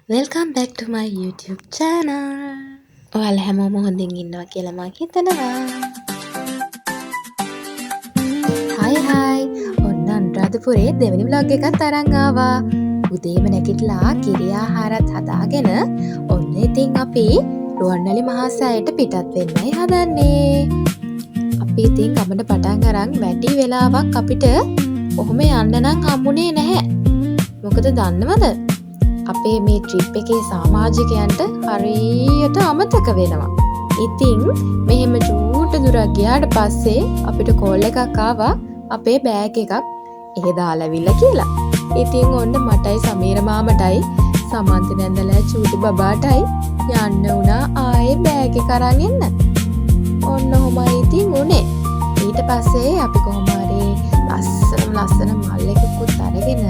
Welcome back to my YouTube channel. ඔයාලා හැමෝම හොඳින් ඉන්නවා කියලා මං හිතනවා. Hi hi. ඔන්න අනුරාධපුරේ දෙවෙනි ව්ලොග් එකත් අරන් ආවා. උදේම නැගිටලා කිරි ආහාරත් හදාගෙන ඔන්න ඉතින් අපි රුවන්වැලි මහා සෑයට පිටත් වෙන්නයි හදන්නේ. අපි ඉතින් ගමන පටන් අරන් වැඩි වෙලාවක් අපිට ඔහොම යන්න නම් හම්බුනේ නැහැ. මොකද දන්නවද? අපේ මේ ට්‍රිප් එකේ සමාජිකයන්ට හරියට අමතක වෙනවා. ඉතින් මෙහෙම චූට්ට දුරක් ගියාට පස්සේ අපිට කෝල් එකක් ආවා අපේ බෑග් එකක් එහෙ දාලා ඇවිල්ලා කියලා. ඉතින් ඔන්න මටයි සමීර මාමටයි සමන්ත නැන්දලා චූටි බබාටයි යන්න වුණා ආයේ බෑග් එක අරන් එන්න. ඔන්න ඔහොමයි ඉතින් උනේ. ඊට පස්සේ අපි කොහොම හරි ලස්සනම ලස්සන මල් එකකුත් අරගෙන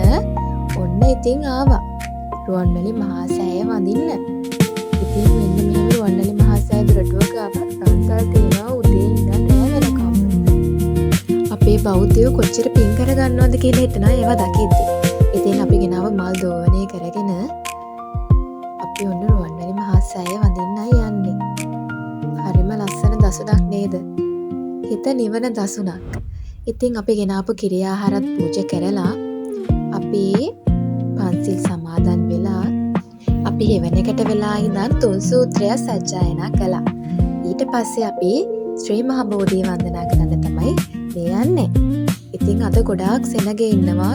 ඔන්න ඉතින් ආවා රුවන්වැලි මහා සෑය වඳින්න. ඉතින් මෙන්න මෙහෙම රුවන්වැලි මහා සෑය දොරටුව ගාව දන්සල් තියෙනවා උදේ ඉඳන් රෑ වෙනකම්ම. අපේ බෞද්ධයෝ කොච්චර පින් කරගන්නවද කියලා හිතනවා ඒවා දකිද්දි. ඉතින් අපි ගෙනාව මල් දෝවනය කරගෙන අපි ඔන්න රුවන්වැලි මහා සෑය වඳින්නයි යන්නේ. හරිම ලස්සන දසුනක් නේද? හිත නිවන දසුනක්. ඉතින් අපි ගෙනාපු කිරි ආහාරත් පූජා කරලා අපි පන්සිල් සමාදන් වෙලා අපි හෙවණකට වෙලා ඉඳන් තුන් සූත්‍රය සජ්ජායනා කළා. ඊට පස්සේ අපි ශ්‍රී මහා බෝධිය වන්දනා කරන්න තමයි මේ යන්නේ. ඉතින් අද ගොඩාක් සෙනග ඉන්නවා.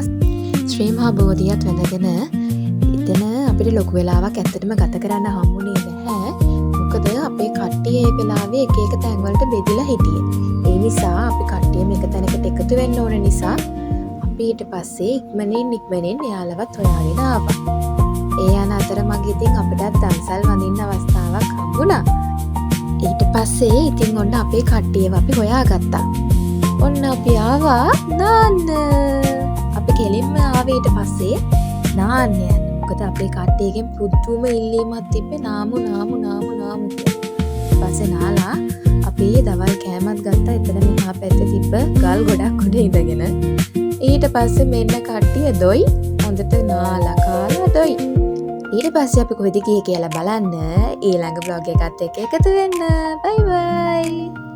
ශ්‍රී මහා බෝධියත් වැඳගෙන එතන අපිට ලොකු වෙලාවක් ඇත්තටම ගත කරන්න හම්බුනේ නැහැ. මොකද අපේ කට්ටිය ඒ වෙලාවේ එක එක තැන්වලට බෙදිලා හිටියේ. ඒ නිසා අපි කට්ටියම එක තැනකට එකතු වෙන්න ඕන නිසා අපි ඊට පස්සේ ඉක්මනින් ඉක්මනින් එයාලවත් හොයාගෙන ආවා. ඒ යන අතරමඟ ඉතින් අපිටත් දන්සල් වඳින්න අවස්ථාවක් හම්බුණා. ඊට පස්සේ ඉතින් ඔන්න අපේ කට්ටියව අපි හොයාගත්තා. ඔන්න අපි ආවා නාන්න. අපි කෙලින්ම ආවේ ඊට පස්සේ නාන්න යන්න. මොකද අපේ කට්ටියගෙන් පුදුම ඉල්ලීමක් තිබ්බේ නාමු නාමු නාමු නාමු කියලා. ඊට පස්සේ නාලා අපි දවල් කෑමත් ගත්තා එතන මෙහා පැත්තේ තිබ්බ ගල් ගොඩක් උඩ ඉඳගෙන. ඊට පස්සේ මෙන්න කට්ටිය දොයි හොඳට නාලා කාලා දොයි. ඊට පස්සේ අපි කොහෙද ගියේ කියලා බලන්න ඊළඟ ව්ලොග් එකත් එක්ක එකතු වෙන්න. බයි බයි.